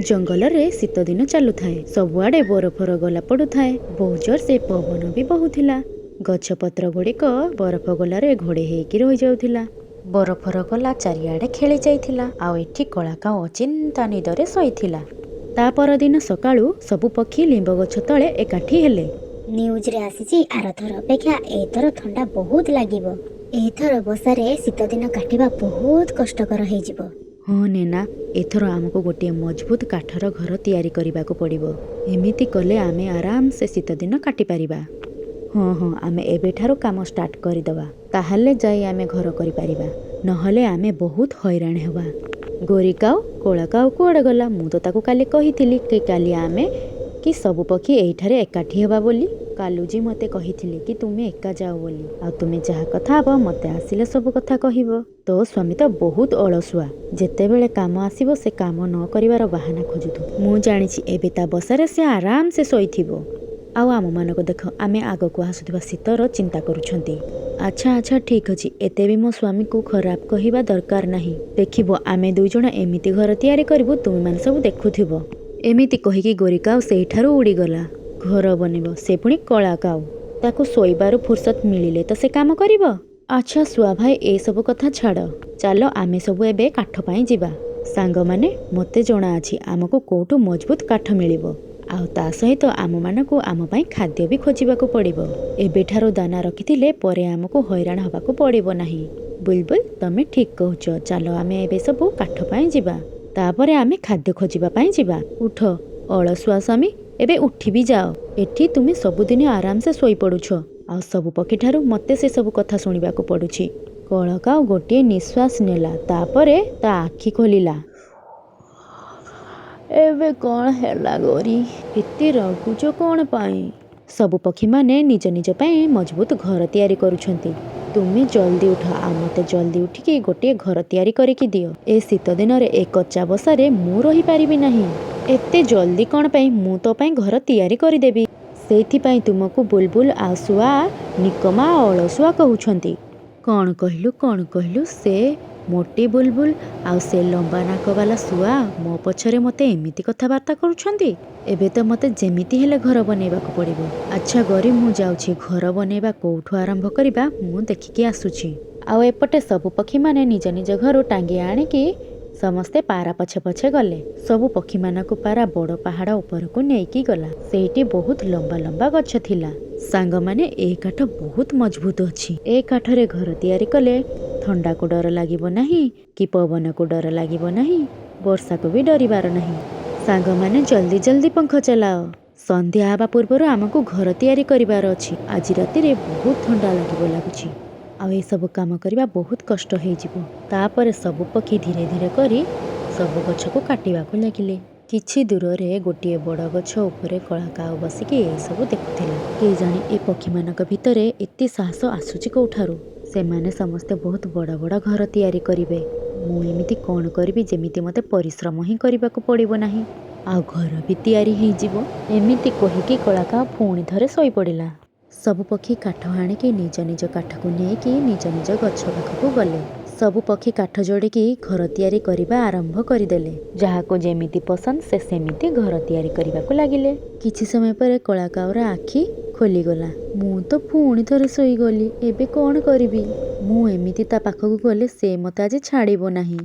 ଜଙ୍ଗଲରେ ଶୀତଦିନ ଚାଲୁଥାଏ। ସବୁଆଡ଼େ ବରଫର ଗଲା ପଡୁଥାଏ। ବହୁତ ଜୋରସେ ପବନ ବି ବହୁଥିଲା। ଗଛପତ୍ର ଗୁଡ଼ିକ ବରଫ ଗଲାରେ ଘୋଡ଼େଇ ହେଇକି ରହିଯାଉଥିଲା। ବରଫର ଗଲା ଚାରିଆଡ଼େ ଖେଳି ଯାଇଥିଲା। ଆଉ ଏଠି କଳାକାଉ ଅଚିନ୍ତା ନିଦରେ ଶୋଇଥିଲା। ତା ପରଦିନ ସକାଳୁ ସବୁ ପକ୍ଷୀ ଲିମ୍ବ ଗଛ ତଳେ ଏକାଠି ହେଲେ। ନ୍ୟୁଜରେ ଆସିଛି, ଆରଥର ଅପେକ୍ଷା ଏଥର ଥଣ୍ଡା ବହୁତ ଲାଗିବ। ଏଥର ବସାରେ ଶୀତଦିନ କାଟିବା ବହୁତ କଷ୍ଟକର ହେଇଯିବ। ହଁ ନେନା, ଏଥର ଆମକୁ ଗୋଟିଏ ମଜବୁତ କାଠର ଘର ତିଆରି କରିବାକୁ ପଡ଼ିବ। ଏମିତି କଲେ ଆମେ ଆରାମସେ ଶୀତଦିନ କାଟିପାରିବା। ହଁ, ଆମେ ଏବେଠାରୁ କାମ ଷ୍ଟାର୍ଟ କରିଦେବା। ତାହେଲେ ଯାଇ ଆମେ ଘର କରିପାରିବା, ନହେଲେ ଆମେ ବହୁତ ହଇରାଣ ହେବା। ଗୋରି କାଉ, କଳା କାଉ କୁଆଡ଼େ ଗଲା? ମୁଁ ତ ତାକୁ କାଲି କହିଥିଲି କି କାଲି ଆମେ କି ସବୁ ପକ୍ଷୀ ଏଇଠାରେ ଏକାଠି ହେବା ବୋଲି। କାଲୁଜୀ ମୋତେ କହିଥିଲେ କି ତୁମେ ଏକା ଯାଅ ବୋଲି, ଆଉ ତୁମେ ଯାହା କଥା ହବ ମୋତେ ଆସିଲେ ସବୁ କଥା କହିବ। ତୋ ସ୍ୱାମୀ ତ ବହୁତ ଅଳସୁଆ। ଯେତେବେଳେ କାମ ଆସିବ, ସେ କାମ ନ କରିବାର ବାହାନା ଖୋଜୁଥିବ। ମୁଁ ଜାଣିଛି, ଏବେ ତା ବସାରେ ସେ ଆରାମସେ ଶୋଇଥିବ। ଆଉ ଆମମାନଙ୍କୁ ଦେଖ, ଆମେ ଆଗକୁ ଆସୁଥିବା ଶୀତର ଚିନ୍ତା କରୁଛନ୍ତି। ଆଚ୍ଛା, ଠିକ୍ ଅଛି। ଏତେ ବି ମୋ ସ୍ୱାମୀକୁ ଖରାପ କହିବା ଦରକାର ନାହିଁ। ଦେଖିବ, ଆମେ ଦୁଇ ଜଣ ଏମିତି ଘର ତିଆରି କରିବୁ, ତୁମେମାନେ ସବୁ ଦେଖୁଥିବ। ଏମିତି କହିକି ଗୋରି କାଉ ସେଇଠାରୁ ଉଡ଼ିଗଲା। ଘର ବନେଇବ, ସେ ପୁଣି କଳା କାଉ। ତାକୁ ଶୋଇବାରୁ ଫୁର୍ସତ ମିଳିଲେ ତ ସେ କାମ କରିବ। ଆଚ୍ଛା ଶୁଆ ଭାଇ, ଏସବୁ କଥା ଛାଡ଼। ଚାଲ, ଆମେ ସବୁ ଏବେ କାଠ ପାଇଁ ଯିବା। ସାଙ୍ଗମାନେ, ମୋତେ ଜଣାଅଛି ଆମକୁ କୋଉଠୁ ମଜବୁତ କାଠ ମିଳିବ। ଆଉ ତା ସହିତ ଆମମାନଙ୍କୁ ଆମ ପାଇଁ ଖାଦ୍ୟ ବି ଖୋଜିବାକୁ ପଡ଼ିବ। ଏବେଠାରୁ ଦାନା ରଖିଥିଲେ ପରେ ଆମକୁ ହଇରାଣ ହେବାକୁ ପଡ଼ିବ ନାହିଁ। ବୁଲବୁଲ, ତମେ ଠିକ୍ କହୁଛ। ଚାଲ, ଆମେ ଏବେ ସବୁ କାଠ ପାଇଁ ଯିବା। ତାପରେ ଆମେ ଖାଦ୍ୟ ଖୋଜିବା ପାଇଁ ଯିବା। ଉଠ ଅଳସୁଆ ସ୍ୱାମୀ, ଏବେ ଉଠି ବି ଯାଅ। ଏଠି ତୁମେ ସବୁଦିନ ଆରାମସେ ଶୋଇପଡ଼ୁଛ, ଆଉ ସବୁ ପକ୍ଷୀଠାରୁ ମୋତେ ସେସବୁ କଥା ଶୁଣିବାକୁ ପଡ଼ୁଛି। କଳକାଉ ଗୋଟିଏ ନିଶ୍ୱାସ ନେଲା। ତାପରେ ତା ଆଖି ଖୋଲିଲା। ଏବେ କ'ଣ ହେଲା ଗୋରି? ଏତେ ରାଗୁଛ କ'ଣ ପାଇଁ? ସବୁ ପକ୍ଷୀମାନେ ନିଜ ନିଜ ପାଇଁ ମଜବୁତ ଘର ତିଆରି କରୁଛନ୍ତି। ତୁମେ ଜଲ୍ଦି ଉଠ ଆଉ ମୋତେ ଜଲ୍ଦି ଉଠିକି ଗୋଟିଏ ଘର ତିଆରି କରିକି ଦିଅ। ଏ ଶୀତ ଦିନରେ ଏ କଚା ବସାରେ ମୁଁ ରହିପାରିବି ନାହିଁ। ଏତେ ଜଲ୍ଦି କ'ଣ ପାଇଁ? ମୁଁ ତୋ ପାଇଁ ଘର ତିଆରି କରିଦେବି। ସେଇଥିପାଇଁ ତୁମକୁ ବୁଲବୁଲ ଆଉ ଶୁଆ ନିକମା ଆଉ ଅଳସୁଆ କହୁଛନ୍ତି। କ'ଣ କହିଲୁ? କ'ଣ କହିଲୁ? ସେ ମୋଟି ବୁଲବୁଲ ଆଉ ସେ ଲମ୍ବା ନାକବାଲା ଶୁଆ ମୋ ପଛରେ ମୋତେ ଏମିତି କଥାବାର୍ତ୍ତା କରୁଛନ୍ତି? ଏବେ ତ ମୋତେ ଯେମିତି ହେଲେ ଘର ବନେଇବାକୁ ପଡ଼ିବ। ଆଚ୍ଛା ଗରି, ମୁଁ ଯାଉଛି। ଘର ବନେଇବା କୋଉଠୁ ଆରମ୍ଭ କରିବା, ମୁଁ ଦେଖିକି ଆସୁଛି। ଆଉ ଏପଟେ ସବୁ ପକ୍ଷୀମାନେ ନିଜ ନିଜ ଘରୁ ଟାଙ୍ଗି ଆଣିକି ସମସ୍ତେ ପାରା ପଛେ ପଛେ ଗଲେ। ସବୁ ପକ୍ଷୀମାନଙ୍କୁ ପାରା ବଡ଼ ପାହାଡ଼ ଉପରକୁ ନେଇକି ଗଲା। ସେଇଠି ବହୁତ ଲମ୍ବା ଲମ୍ବା ଗଛ ଥିଲା। ସାଙ୍ଗମାନେ, ଏ କାଠ ବହୁତ ମଜବୁତ ଅଛି। ଏ କାଠରେ ଘର ତିଆରି କଲେ ଥଣ୍ଡାକୁ ଡର ଲାଗିବ ନାହିଁ କି ପବନକୁ ଡର ଲାଗିବ ନାହିଁ, ବର୍ଷାକୁ ବି ଡରିବାର ନାହିଁ। ସାଙ୍ଗମାନେ, ଜଲ୍ଦି ଜଲ୍ଦି ପଙ୍ଖ ଚଲାଅ। ସନ୍ଧ୍ୟା ହେବା ପୂର୍ବରୁ ଆମକୁ ଘର ତିଆରି କରିବାର ଅଛି। ଆଜି ରାତିରେ ବହୁତ ଥଣ୍ଡା ଲାଗିବ ଲାଗୁଛି, ଆଉ ଏସବୁ କାମ କରିବା ବହୁତ କଷ୍ଟ ହେଇଯିବ। ତାପରେ ସବୁ ପକ୍ଷୀ ଧୀରେ ଧୀରେ କରି ସବୁ ଗଛକୁ କାଟିବାକୁ ଲାଗିଲେ। କିଛି ଦୂରରେ ଗୋଟିଏ ବଡ଼ ଗଛ ଉପରେ କଳା କାଉ ବସିକି ଏସବୁ ଦେଖୁଥିଲା। କେଜାଣି ଏ ପକ୍ଷୀମାନଙ୍କ ଭିତରେ ଏତେ ସାହସ ଆସୁଛି କୋଉଠାରୁ? ସେମାନେ ସମସ୍ତେ ବହୁତ ବଡ଼ ବଡ଼ ଘର ତିଆରି କରିବେ। ମୁଁ ଏମିତି କ'ଣ କରିବି, ଯେମିତି ମୋତେ ପରିଶ୍ରମ ହିଁ କରିବାକୁ ପଡ଼ିବ ନାହିଁ ଆଉ ଘର ବି ତିଆରି ହେଇଯିବ? ଏମିତି କହିକି କଳାକାଉ ପୁଣି ଥରେ ଶୋଇପଡ଼ିଲା। ସବୁ ପକ୍ଷୀ କାଠ ଆଣିକି ନିଜ ନିଜ କାଠକୁ ନେଇକି ନିଜ ନିଜ ଗଛ ପାଖକୁ ଗଲେ। ସବୁ ପକ୍ଷୀ କାଠ ଯୋଡ଼ିକି ଘର ତିଆରି କରିବା ଆରମ୍ଭ କରିଦେଲେ। ଯାହାକୁ ଯେମିତି ପସନ୍ଦ, ସେ ସେମିତି ଘର ତିଆରି କରିବାକୁ ଲାଗିଲେ। କିଛି ସମୟ ପରେ କଳାକାଉର ଆଖି ଖୋଲିଗଲା। ମୁଁ ତ ପୁଣି ଥରେ ଶୋଇଗଲି। ଏବେ କ'ଣ କରିବି ମୁଁ? ଏମିତି ତା ପାଖକୁ ଗଲେ ସେ ମୋତେ ଆଜି ଛାଡ଼ିବ ନାହିଁ।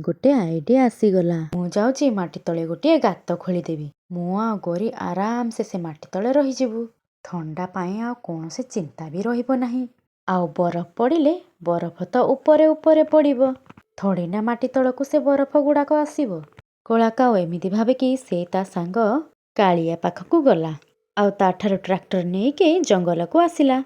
ଗୋଟେ ଆଇଡ଼ିଆ ଆସିଗଲା। ମୁଁ ଯାଉଛି ମାଟି ତଳେ ଗୋଟିଏ ଗାତ ଖୋଳିଦେବି। ମୁଁ ଆଉ ଗୋରି ଆରାମସେ ସେ ମାଟି ତଳେ ରହିଯିବୁ। ଥଣ୍ଡା ପାଇଁ ଆଉ କୌଣସି ଚିନ୍ତା ବି ରହିବ ନାହିଁ। ଆଉ ବରଫ ପଡ଼ିଲେ ବରଫ ତ ଉପରେ ଉପରେ ପଡ଼ିବ, ଥୋଡ଼ିନା ମାଟି ତଳକୁ ସେ ବରଫ ଗୁଡ଼ାକ ଆସିବ। କଳାକାଉ ଏମିତି ଭାବିକି ସେ ତା ସାଙ୍ଗ କାଳିଆ ପାଖକୁ ଗଲା ଆଉ ତାଠାରୁ ଟ୍ରାକ୍ଟର ନେଇକି ଜଙ୍ଗଲକୁ ଆସିଲା।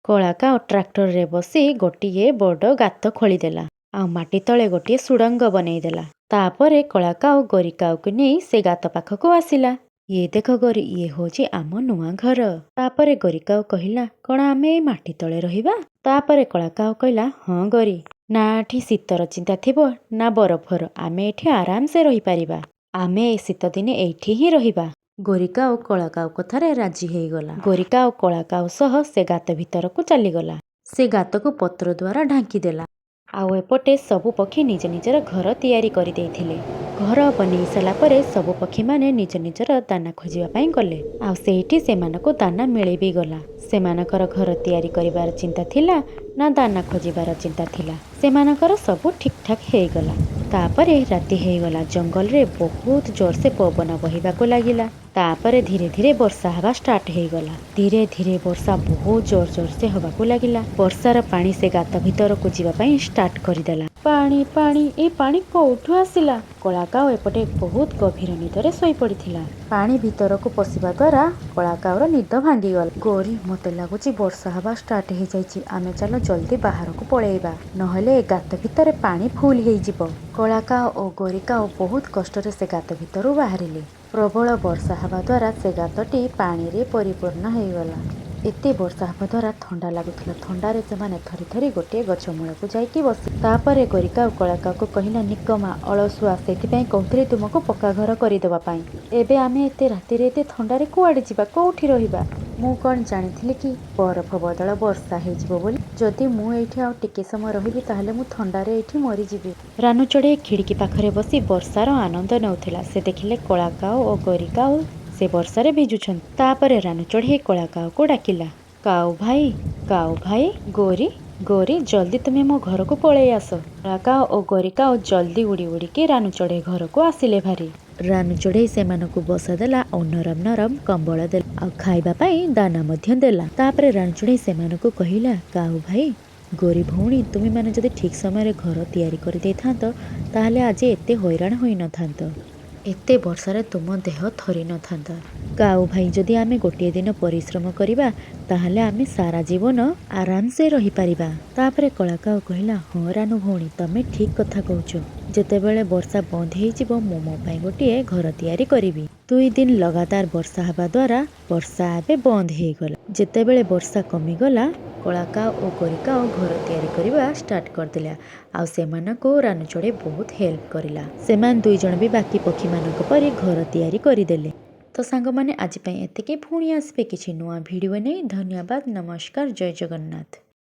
କଳାକାଉ ଟ୍ରାକ୍ଟରରେ ବସି ଗୋଟିଏ ବଡ଼ ଗାତ ଖୋଳିଦେଲା ଆଉ ମାଟି ତଳେ ଗୋଟିଏ ସୁଡ଼ଙ୍ଗ ବନେଇଦେଲା। ତାପରେ କଳାକାଉ ଗୋରିକାଉକୁ ନେଇ ସେ ଗାତ ପାଖକୁ ଆସିଲା। ଇଏ ଦେଖ ଗୋରି, ଇଏ ହଉଛି ଆମ ନୂଆ ଘର। ତାପରେ ଗୋରିକାଉ କହିଲା, କ'ଣ ଆମେ ଏଇ ମାଟି ତଳେ ରହିବା? ତାପରେ କଳାକାଉ କହିଲା, ହଁ ଗୋରି, ନା ଏଠି ଶୀତର ଚିନ୍ତା ଥିବ ନା ବରଫର। ଆମେ ଏଠି ଆରାମସେ ରହିପାରିବା। ଆମେ ଏ ଶୀତ ଦିନେ ଏଇଠି ହିଁ ରହିବା। ଗୋରିକାଉ କଳାକାଉ କଥାରେ ରାଜି ହେଇଗଲା। ଗୋରିକାଉ କଳାକାଉ ସହ ସେ ଗାତ ଭିତରକୁ ଚାଲିଗଲା। ସେ ଗାତକୁ ପତ୍ର ଦ୍ୱାରା ଢାଙ୍କିଦେଲା। ଆଉ ଏପଟେ ସବୁ ପକ୍ଷୀ ନିଜ ନିଜର ଘର ତିଆରି କରିଦେଇଥିଲେ। ଘର ବନେଇ ସାରିଲା ପରେ ସବୁ ପକ୍ଷୀମାନେ ନିଜ ନିଜର ଦାନା ଖୋଜିବା ପାଇଁ ଗଲେ, ଆଉ ସେଇଠି ସେମାନଙ୍କୁ ଦାନା ମିଳି ବି ଗଲା। ସେମାନଙ୍କର ଘର ତିଆରି କରିବାର ଚିନ୍ତା ଥିଲା ନା ଦାନା ଖୋଜିବାର ଚିନ୍ତା ଥିଲା, ସେମାନଙ୍କର ସବୁ ଠିକ୍ ଠାକ୍ ହେଇଗଲା। ତାପରେ ରାତି ହେଇଗଲା। ଜଙ୍ଗଲରେ ବହୁତ ଜୋରସେ ପବନ ବହିବାକୁ ଲାଗିଲା। ତାପରେ ଧୀରେ ଧୀରେ ବର୍ଷା ହେବା ଷ୍ଟାର୍ଟ ହେଇଗଲା। ଧୀରେ ଧୀରେ ବର୍ଷା ବହୁତ ଜୋର ଜୋରସେ ହବାକୁ ଲାଗିଲା। ବର୍ଷାର ପାଣି ସେ ଗାତ ଭିତରକୁ ଯିବା ପାଇଁ ଷ୍ଟାର୍ଟ କରିଦେଲା। ପାଣି, ପାଣି, ଏ ପାଣି କୋଉଠୁ ଆସିଲା? କଳାକାଉ ଏପଟେ ବହୁତ ଗଭୀର ନିଦରେ ଶୋଇପଡ଼ିଥିଲା। ପାଣି ଭିତରକୁ ପଶିବା ଦ୍ୱାରା କଳାକାଉର ନିଦ ଭାଙ୍ଗିଗଲା। ଗୌରୀ, ମୋତେ ଲାଗୁଛି ବର୍ଷା ହେବା ଷ୍ଟାର୍ଟ ହେଇଯାଇଛି। ଆମେ ଚାଲ ଜଲ୍ଦି ବାହାରକୁ ପଳେଇବା, ନହେଲେ ଏ ଗାତ ଭିତରେ ପାଣି ଫୁଲ ହେଇଯିବ। କଳାକାଉ ଓ ଗୋରିକାଉ ବହୁତ କଷ୍ଟରେ ସେ ଗାତ ଭିତରୁ ବାହାରିଲେ। ପ୍ରବଳ ବର୍ଷା ହେବା ଦ୍ୱାରା ସେ ଗାତଟି ପାଣିରେ ପରିପୂର୍ଣ୍ଣ ହେଇଗଲା। ଏତେ ବର୍ଷା ହେବା ଦ୍ୱାରା ଥଣ୍ଡା ଲାଗୁଥିଲା। ଥଣ୍ଡାରେ ସେମାନେ ଥରି ଥରି ଗୋଟିଏ ଗଛ ମୂଳକୁ ଯାଇକି ବସି। ତାପରେ ଗୋରିକାଉ କଳାକାଉକୁ କହିଲା, ନିକମା, ଅଳସୁଆ, ସେଥିପାଇଁ କହୁଥିଲି ତୁମକୁ ପକ୍କା ଘର କରିଦେବା ପାଇଁ। ଏବେ ଆମେ ଏତେ ରାତିରେ ଏତେ ଥଣ୍ଡାରେ କୁଆଡ଼େ ଯିବା, କୋଉଠି ରହିବା? ମୁଁ କ'ଣ ଜାଣିଥିଲି କି ବରଫ ବଦଳ ବର୍ଷା ହେଇଯିବ ବୋଲି? ଯଦି ମୁଁ ଏଇଠି ଆଉ ଟିକେ ସମୟ ରହିବି, ତାହେଲେ ମୁଁ ଥଣ୍ଡାରେ ଏଇଠି ମରିଯିବି। ରାନୁ ଚଢ଼େଇ ଖିଡ଼ିକି ପାଖରେ ବସି ବର୍ଷାର ଆନନ୍ଦ ନେଉଥିଲା। ସେ ଦେଖିଲେ କଳାକାଉ ଓ ଗୋରିକାଉ ସେ ବର୍ଷାରେ ଭିଜୁଛନ୍ତି। ତାପରେ ରାନୁ ଚଢ଼େଇ କଳାକାଉକୁ ଡାକିଲା, କାଉ ଭାଇ, କାଉ ଭାଇ, ଗୋରି, ଗୋରି, ଜଲ୍ଦି ତୁମେ ମୋ ଘରକୁ ପଳେଇ ଆସ। କଳାକାଉ ଓ ଗୋରିକାଉ ଜଲ୍ଦି ଉଡ଼ି ଉଡ଼ିକି ରାନୁ ଚଢ଼େଇ ଘରକୁ ଆସିଲେ ଭାରି। ରାନୁ ଚଢ଼େଇ ସେମାନଙ୍କୁ ବସା ଦେଲା ଆଉ ନରମ ନରମ କମ୍ବଳ ଦେଲା ଆଉ ଖାଇବା ପାଇଁ ଦାନା ମଧ୍ୟ ଦେଲା। ତାପରେ ରାନୁ ଚଢ଼େଇ ସେମାନଙ୍କୁ କହିଲା, କାଉ ଭାଇ, ଗୋରି ଭଉଣୀ, ତୁମେମାନେ ଯଦି ଠିକ୍ ସମୟରେ ଘର ତିଆରି କରିଦେଇଥାନ୍ତ, ତାହେଲେ ଆଜି ଏତେ ହଇରାଣ ହୋଇନଥାନ୍ତ, ଏତେ ବର୍ଷାରେ ତୁମ ଦେହ ଥରି ନଥାନ୍ତା। କାଉ ଭାଇ, ଯଦି ଆମେ ଗୋଟିଏ ଦିନ ପରିଶ୍ରମ କରିବା, ତାହେଲେ ଆମେ ସାରା ଜୀବନ ଆରାମସେ ରହିପାରିବା। ତାପରେ କଳାକାଉ କହିଲା, ହଁ ରାନୁ ଭଉଣୀ, ତମେ ଠିକ୍ କଥା କହୁଛ। ଯେତେବେଳେ ବର୍ଷା ବନ୍ଦ ହେଇଯିବ, ମୁଁ ମୋ ପାଇଁ ଗୋଟିଏ ଘର ତିଆରି କରିବି। 2 ଦିନ ଲଗାତାର ବର୍ଷା ହେବା ଦ୍ୱାରା ବର୍ଷା ଏବେ ବନ୍ଦ ହେଇଗଲା। ଯେତେବେଳେ ବର୍ଷା କମିଗଲା, କଳାକାଉ ଓ ଗୋରିକାଉ ଘର ତିଆରି କରିବା ଷ୍ଟାର୍ଟ କରିଦେଲା ଆଉ ସେମାନଙ୍କୁ ରାନୁ ଚଢ଼େଇ ବହୁତ ହେଲ୍ପ କରିଲା। ସେମାନେ 2 ଜଣ ବି ବାକି ପକ୍ଷୀମାନଙ୍କ ପରି ଘର ତିଆରି କରିଦେଲେ। ତ ସାଙ୍ଗମାନେ, ଆଜି ପାଇଁ ଏତିକି। ପୁଣି ଆସିବେ କିଛି ନୂଆ ଭିଡ଼ିଓ ନେଇ। ଧନ୍ୟବାଦ, ନମସ୍କାର, ଜୟ ଜଗନ୍ନାଥ।